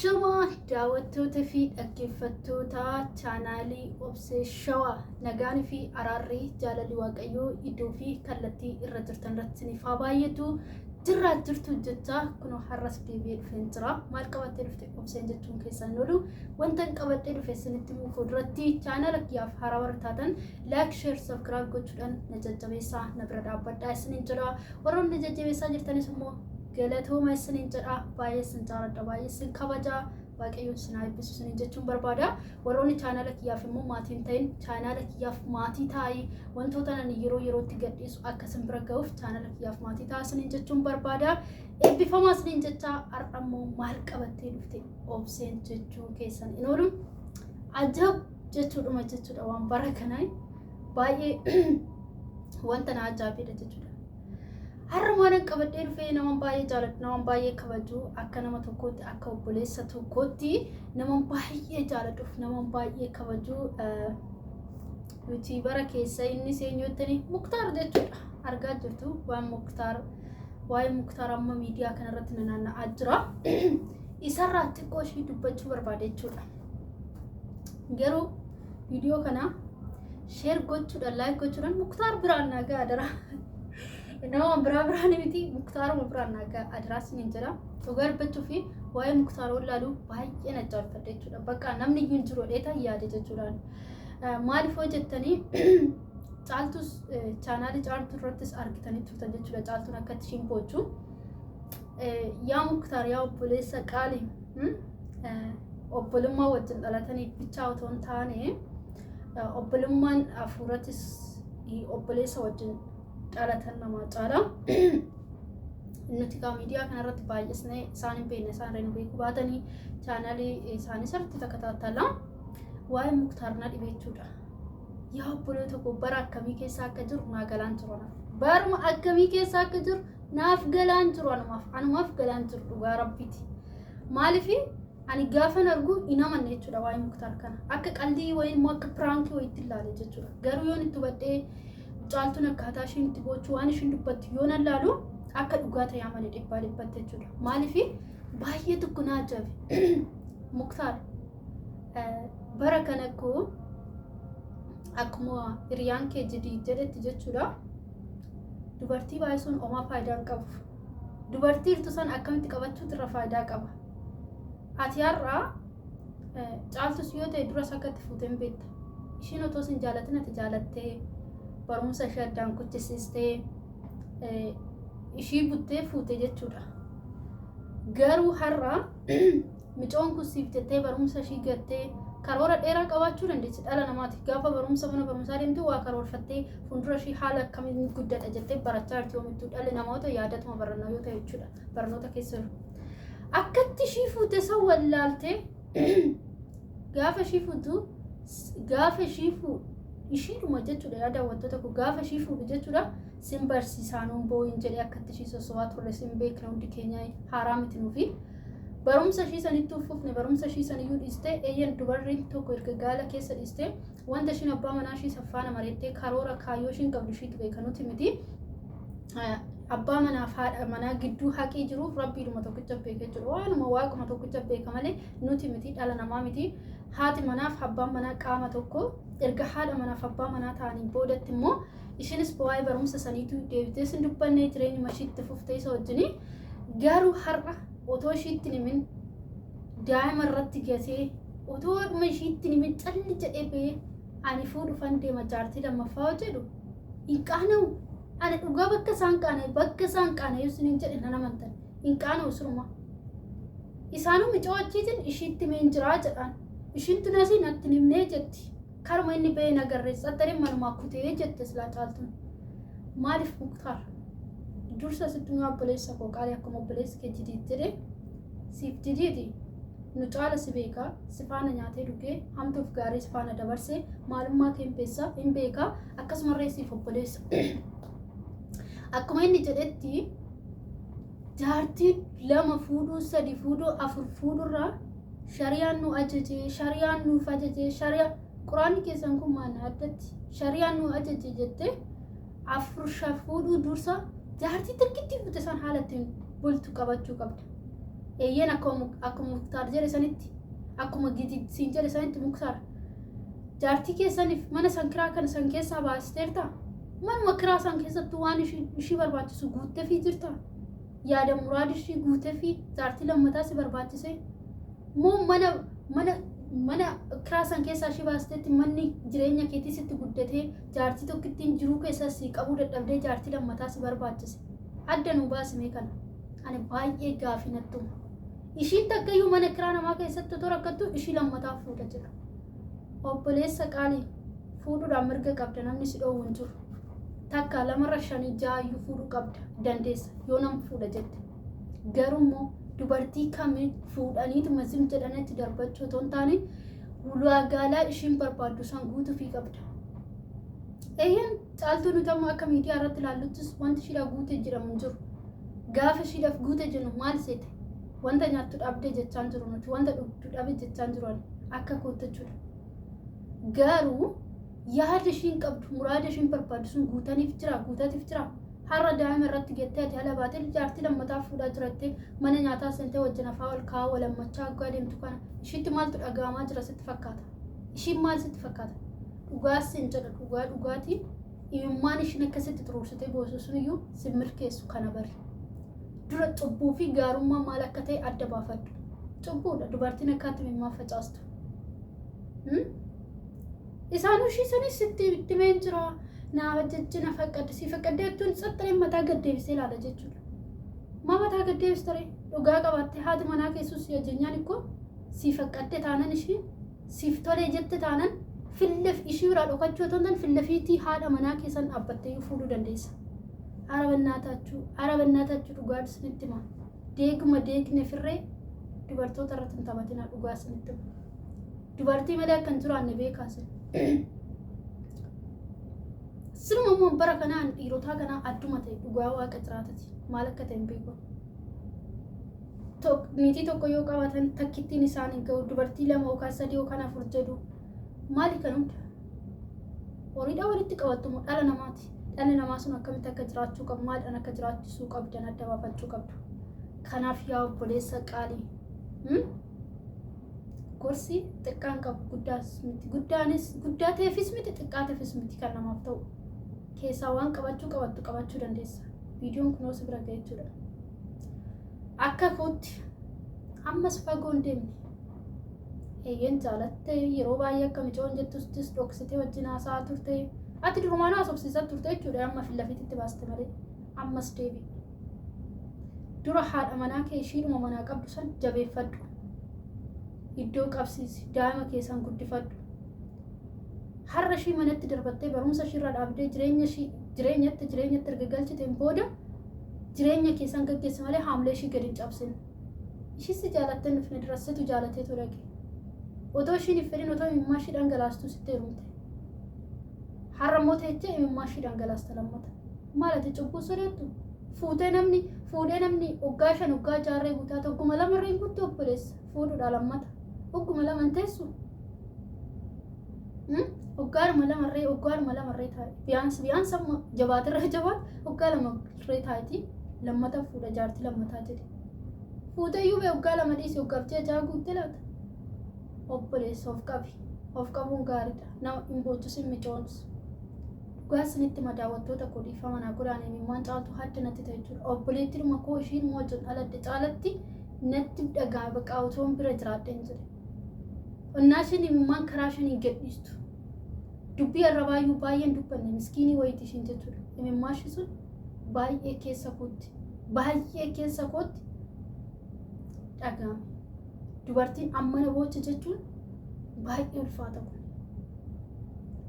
Ashamaa daawwattoota fi dhaggeeffattoota chaanaalii Obsee Shawaa, nagaan fi araarri jaalalli Waaqayyoo iddoo fi kallattii irra jirtan irratti isiniif haa baay'atu. Jirraa jirtu jecha kunoo har'as deebi'ee dhufeen jira. Maal qabattee dhufte Obseen jechuun keessan hin oolu. Wanta hin qabadhee dhufe isinitti himuu koo duratti chaanaala kiyyaaf haaraa warra taatan like, share, subscribe gochuudhaan na jajjabeessaa, na bira dhaabbadhaa isiniin jedha. Warroonni na jajjabeessaa jirtanis immoo galatooma isiniin jedha. Baay'ee isin jaaladha, baay'ee isin kabaja. Waaqayyoon isin haa eebbisu isiniin jechuun barbaada. Warroonni chaanaala kiyyaaf immoo maatii hin ta'in chaanaala kiyyaaf maatii taa'i. Wantoota ani yeroo yerootti gadhiisu akka isin bira ga'uuf chaanaala kiyyaaf maatii ta'a isiniin jechuun barbaada. Eebbifamaa isiniin jecha har'a immoo maal qabattee dhufte Obseen jechuun keessan hin oolu. Ajab jechuudhuma jechuudha, waan bara kanaa baay'ee wanta na ajaa'ibedha jechuudha. Har'a maalan qabadhee dhufee? Naman baay'ee jaaladhu, naman baay'ee kabaju, akka nama tokkootti, akka obboleessa tokkootti naman baay'ee jaaladhuuf naman baay'ee kabaju YouTuber keessa inni seenyoottani Muktaar jechuudha. Argaa jirtu waan Muktaar, waa'ee Muktaar amma miidiyaa kanarratti nanaanna'aa jira. Isarraa xiqqoo ishii dubbachuu barbaade jechuudha. Garuu viidiyoo kana share gochuudhaan, like gochuudhaan Muktaar biraan naa ga'a adaraa. Nama biraa biraan miti, Muktaaruma biraan naa ga'a adaraa isiniin jedha. Dhugaa dubbachuu fi waa'ee Muktaar wallaaluu baay'ee na ajaa'ibfadha jechuudha. Bakka namni iyyuu hin jiru dheeta yaade jechuudhaan. Maaliif hoo jettanii, Caaltus chaanaalii Caaltuu irrattis argitanii turtan jechuudha. Caaltuun akkatti ishiin boochu. Yaa Muktaar, yaa obboleessa qaali, obbolummaa wajjin dhalatanii bichaa otoo hin taane obbolummaan hafuuratis obboleessa wajjin dhalatan namaa caala. Nuti kaa miidiyaa kanarratti baay'isnee isaan hin beekne, isaan irra nu beekuu baatanii chaanaalii isaanii sirriitti takataattala. Waa'ee Muktaar na dhibe jechuudha. Yaa obboleessa koo, bara akkamii keessa akka jiru naa galaan jiru anaaf. Baruma akkamii keessa akka jiru naaf galaan jiru anumaaf. Anumaaf galaan jiru dhugaa rabbiiti. Maaliif ani gaafan argu hin amanne jechuudha waa'ee Muktaar kana. Akka qaldii wayii immoo akka piraankii wayiitti ilaale jechuudha. Garuu yoon itti hubadhee, Caaltuun akkaataa isheen itti boochu, waan isheen dubbattu yoon allaalu, akka dhugaa ta'e amane dhibbaa dhibbatti jechuudha. Maaliif baay'ee tokko na ajaa'ibe. Muktaar bara kana koo akkuma hiriyaan kee jidii jedhetti jechuudha. Dubartii baay'isuun homaa faayidaa hin qabu. Dubartii hirtu san akkamitti qabachuutu irra faayidaa qaba. Ati har'a Caaltus yoo ta'e duras akka itti fuute hin beekta. Ishiin otoo sin jaalatin ati jaalattee barumsa ishee addaan kuchisiistee ishii buttee fuute jechuudha. Garuu har'a micoon kun siif jettee barumsa ishii gattee karoora dheeraa qabaachuu dandeessi dhala namaati. Gaafa barumsa mana barumsaa deemtu waa karoorfattee fuuldura ishii haala akkamiin guddadha jettee barachaa jirti. Yoomittuu dhalli namoota yaadatuma barannaa yoo ta'e jechuudha. Barnoota keessa jiru. Akkatti ishii fuute san wallaaltee gaafa ishii fuutu, gaafa ishii fuudhu ishiidhuma jechuudha. Yaa daawwattoota koo, gaafa ishii fuudhu jechuudha, sin barsiisaa nuun boo'in jedhee akkatti ishii sossobaa turre sin beekna hundi keenya, haaraa miti nuufi. Barumsa ishii sanitti uffufne, barumsa ishii saniyyuu dhiistee. Eeyyan, dubarri tokko erga gaala keessa dhiistee wanta ishiin abbaa manaa ishii saffaana mareettee karoora kaayyoo ishiin qabdu ishiitu beeka, nuti miti. Abbaa manaaf haadha manaa gidduu haqii jiruuf rabbiidhuma tokkicha beeka jechuudha. Waanuma waaquma tokkicha beeka malee nuti miti, dhala namaa miti. Haati manaaf abbaan manaa qaama tokko erga haadha manaaf abbaa manaa ta'anii boodatti immoo ishiinis waa'ee barumsa saniitu deebitee sin dubbanne, jireenyuma ishiitti fuftee isa wajjini. Garuu har'a otoo ishiitti himin daa'ima irratti gatee, otoo dhuma ishiitti himin calli jedhee ba'ee ani fuudhufan deema jaartii lammaffaa hoo jedhu hin qaana'u. Ani dhugaa bakka isaan qaana'e, bakka isaan qaana'e isiniin jedhe nan amantan. Hin qaana'u siruma. Isaanuu micoo achiitiin ishiitti himeen jiraa jedhaan. Ishiin tunasii natti hin himnee jetti. Karuma inni ba'ee nagarree tsaxxaree manumaa kutee jette silaa Caaltuun. Maaliif Muktaar? Dursa sitti himaa obboleessa koo qaalii, akkuma obboleessi kee jidiit jedhe siif jidiiti. Nu caala si beeka, si faana nyaatee dhugee, hamtuuf gaarii si faana dabarse, maalummaa kee hin beessa, hin beeka, akkasumarree siif obboleessa. Akkuma inni jedhetti jaartii lama fuudhuu, sadi fuudhuu, afur fuudhurraa shariyaan nu ajaje, shariyaan nuuf ajaje, shariyaa quraanni keessan kun maal addatti shariyaan nu ajaje jettee afur shan fuudhuu dursa jaartii tokkitti fuute san haala ittiin bultu qabachuu qabda. Eeyyeen akkuma Muktaar jedhe sanitti akkuma gidi siin jedhe sanitti Muktaar jaartii keessaniif mana san kiraa kana san keessaa baasteerta. Manuma kiraa san keessattuu waan ishii barbaachisu guuttefii jirta. Yaada muraada ishii guutefii jaartii lammataa si barbaachise. Moo mana kiraa san keessaa ishii baasteetti manni jireenya keetii sitti guddatee jaartii tokkittiin jiruu keessaa si qabuu dadhabdee jaartii lammataa si barbaachise. Adda nuu baasimee kana. Ani baay'ee gaafii natti uuma. Ishiin takkayyuu mana kiraa namaa keessatti otoo rakkattu ishii lammataa fuudha jedha. Obboleessa qaalii fuudhuudhaan mirga qabda namni si dhoowwu hin jiru. Takka lamarra shanii ja'ayyuu fuudhuu qabda dandeessa yoo nama fuudha jette. Garuu immoo dubartii kamii fuudhaniituma zim jedhanitti darbachuu otoo hin taane ulaagaalaa ishiin barbaaddu san guutuufii qabda. Eeyyeen caaltuu nuti amma akka miidiyaa irratti ilaalluttis wanti ishiidhaaf guute jedhamu hin jiru. Gaafa ishiidhaaf guute jennu maal seete? Wanta nyaattu dhabde jechaan jiru nuti wanta dhugdu dhabe jechaan jiru ani akka kootti jechuudha. Garuu yaada ishiin qabdu muraada ishiin barbaaddu sun guutaniif jira guutatiif jira. Har'a daa'ima irratti gettee ati ala baatee jaartii lammataa fuudhaa jirattee mana nyaataa seentee wajjin afaa ol kaa'aa walammachaa hoggaa deemtu kana ishiitti maaltu dhaga'amaa jira sitti fakkaata? Ishiin maal sitti fakkaata? Dhugaa sin jedha dhugaa dhugaatiin imimmaan ishiin akkasitti xuruursitee boosu suniyyuu sin milkeessu kana bari. Dura cubbuu fi gaarummaa maal akka ta'e adda baafadhu. Cubbuudha dubartiin akkaatti imimmaan facaastu. Isaanuu ishii sanis sitti itti meen jira. Naa jechi na faqqadde si faqqaddee jettuun tsaxxareen mataa gad deebisee ilaala jechuudha. Maa mataa gad deebista ree? Dhugaa qabaatte haati manaa keessus si ajajnaan ikkoo si faqqadde taanan ishiin siif tolee jette taanan fillaf ishii biraa dhokachuu otoo hin taane fillafiitii haadha manaa keessan dhaabbattee fuudhuu dandeessa. Ara bannaataachuu ara bannaataachuu dhugaa isinitti hima. Deeguma deegne firree dubartoota irratti hin taphatinaa dhugaa isinitti hima. Dubartii malee akka hin jiraanne beekaa isin. Sinuma immoo bara kanaan dhiirotaa kanaa adduma ta'e dhugaa waaqa jiraatati maal akka ta'e hin beeku. Niitii tokko yoo qabaatan takkittiin isaan hin ga'u dubartii lama yookaan sadii yookaan afur jedhu maali kan hunda horiidhaa walitti qabattu moo dhala namaati. Dhalli namaa sun akkamitti akka jiraachuu qabu maaliidhaan akka jiraachisuu qabdan adda baafachuu qabdu. Kanaaf yaa obboleessa qaalii gorsi xiqqaan qabu guddaas miti guddaanis guddaa ta'eefis miti xiqqaa ta'eefis miti kan namaaf ta'u keessaa waan qabachuu qabattu qabachuu dandeessa. Viidiyoon kunoo si bira ga'e jechuudha. Akka kootti ammas fagoo hin deemne. Eeyyeen jaalatte yeroo baay'ee akka micoon jettustis dhoksitee wajjin haasa'aa turte. Ati durumaan haasofsiisaa turte jechuudha amma fillafiititti baaste malee. Ammas deebi'i. Dura haadha manaa kee ishiidhuma manaa qabdu san jabeeffadhu. Iddoo qabsiisi daa'ima kee san guddifadhu. Har'a ishii manatti darbattee barumsa ishiirra dhaabdee jireenya ishii jireenyatti jireenyatti erga galchiteen booda jireenya kee san gaggeessi malee haamlee ishii gadi hin cabsin. Ishii si jaalattee hin dhufne dura situ jaalateetu dhaqe. Otoo ishiin hin fedhin otoo imimmaa ishii dhangalaastuu sitti heerumte. Har'a immoo teechee imimmaa ishii dhangalaasta lammata. Maal ati cubbuu sodaattu? Fuutee namni fuudhee namni waggaa shan waggaa jaarree guutaa tokkuma lamarree hin guutte obboleessa fuudhuudha lammata. Ogguma lama hin teessu. Waggaadhuma lamarree waggaadhuma lamarree taa'e. Biyaansi biyaansi amma jabaatirra jabaat waggaa lamarree taa'eeti lammata fuudha jaartii lammataa jedhe. Fuutee iyyuu bee waggaa lama dhiisi waggaaf ji'a ja'a guutte laata? Obboleessa of qabi. Of qabuun gaariidha. Nama hin boochisin micoons. Dhugaa isinitti hima daawwattoota koo dhiifama naa godhaan imimmaan caaltu hadda natti ta'e jechuudha. Obboleettiidhuma koo ishiin wajjin dhaladhe caalatti natti dhaga'ame bakka otoon bira jiraadheen jedhe. Onnaa isheen imimmaan karaa isheen gadhiistu. Dubbii arrabaayyuu baay'een dubbanne miskiinii wayiiti ishiin jechuudha. Imimmaan ishee sun baay'ee keessa kootti baay'ee keessa kootti dhaga'ame. Dubartiin ammana boocha jechuun baay'ee ulfaata kun.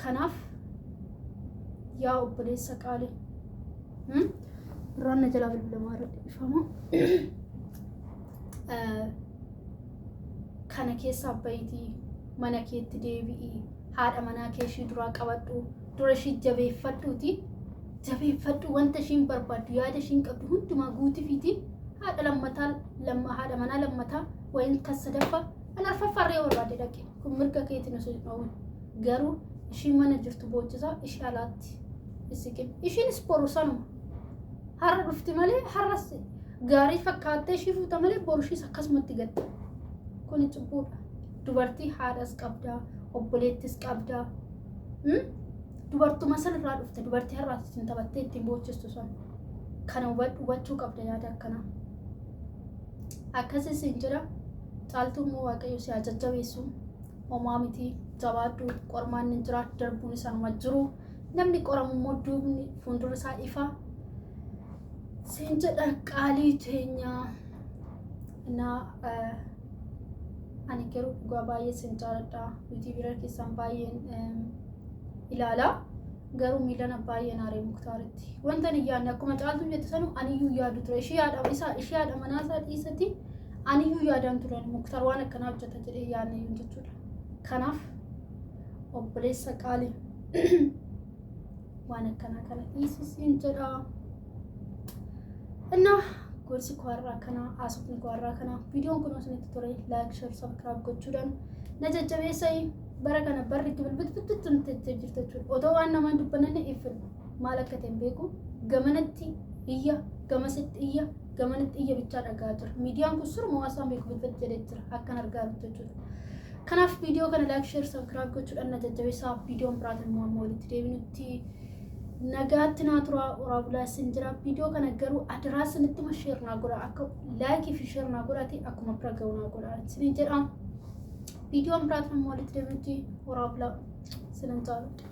Kanaaf yaa obboleessa qaalii birraan na jalaa bilbilamaa irra dhiifama. Kana keessaa bahiitii mana keetti deebi'ii haadha manaa kee ishii duraa qabadhu dura ishii jabeeffadhuuti jabeeffadhu wanta ishiin barbaaddu yaada ishiin qabdu hundumaa guutifiiti haadha lammataa lamma haadha manaa lammataa wayin kan sadaffaa kan arfaffaa irra yoo barbaadde dhaqi kun mirga keetiin osoo hin dhoowwin garuu ishii mana jirtu boochisaa ishii alaatti isiqin ishiinis boru sanuma har'a dhufti malee har'as Gaarii fakkaattee ishii fuuta malee boru ishiis akkasumatti gatta. Kuni cubbuudha. Dubartii haadhas qabdaa, obboleettis qabdaa. Dubartuma sanirraa dhufte dubartii har'aas ittiin taphattee ittiin boochistu sun. Kana hubachuu qabda yaada akkanaa. Akkasii siin jedha. Caaltuu immoo Waaqayyo si haa jajjabeessu. Homaa miti jabaadhu qormaanni hin jira darbuun isaanuma jiru. Namni qoramu immoo duubni fuuldurri isaa ifa. Siin jedha qaalii teenya. Innaa ani garuu dhugaa baay'ee sin jaaladha. Yuutuubii keessan baay'een ilaala. Garuu miilana baay'een aaree Muktaaritti. Wanta ani yaadne akkuma caaltuun jette sanu aniyyuu yaadu ture. Ishii haadha isaa ishii haadha manaa isaa dhiisati aniyyuu yaadaan ture Muktaar waan akkanaa hojjeta jedhee yaadne iyyuu jechuudha. Kanaaf obboleessa qaalii waan akkanaa kana dhiisisiin jedha. Innaa gorsi koo har'aa kana haasofni koo har'aa kana viidiyoon kun isinitti tole like share subscribe gochuudhaan na jajjabeessai bara kana barri itti bilbilbitti nutti jirtu jechuudha. Otoo waan namaan dubbananne ifin maal akka ta'e hin beeku gamanatti iyya gamasitti iyya gamanatti iyya bichaa dhagaa jira. Miidiyaan kun suruma hawaasaan beeku bilbitti jedhee jira akkan argaa jirtu jechuudha. Kanaaf viidiyoo kana like share subscribe gochuudhaan na jajjabeessaa viidiyoon biraatiin immoo amma walitti deebinutti nagaatti naa turaa oraa bulaa isin jira. Viidiyoo kana garuu adaraa isinitti ma share naa godha akka like fi share naa godhaati akkuma bira ga'u naa godha isinin jedha. Viidiyoon biraatiin immoo walitti deebinutti oraa bulaa isinin jaalladha.